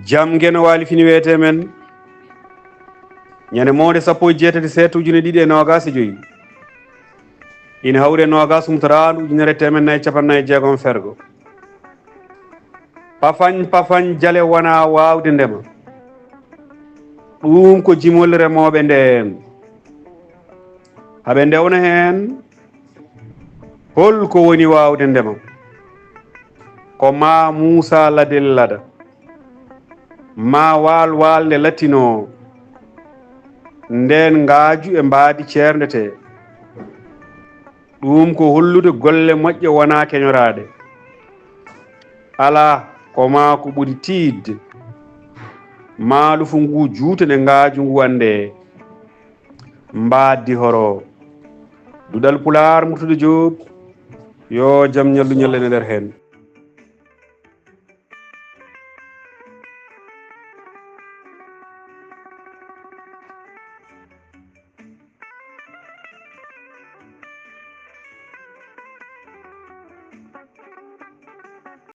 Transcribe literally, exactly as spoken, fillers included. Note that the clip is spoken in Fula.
Jam Geno Waali Fini wiyetee men. Ñande moonde sappo e jeetati seeɗa ujune ɗiɗi e noogaas e joy. Ina hawri e noogaas humtoraandu ujunere e teemedde nayi e capanɗe nayi e jeegom fergo. Pafañ pafañ jale wonaa waawde ndema. Ɗum ko jimol remooɓe ndeen. Haɓe ndewna heen hol ko woni waawde ndema. Ko maa Muusaa Ladel Lada, maa Waal Waal nde lattinoo ndeen ngaaju e mbaadi ceerndetee. Ɗum ko hollude golle moƴƴe wonaa keñoraaɗe. Alaa, ko maa ko ɓuri tiiɗde. Maalufu nguu juuta nde ngaaju nguu anndee. Mbaadi horo. Duɗal Pulaar, Murtude Joob, yo jam ñallu ñallu en e nder heen.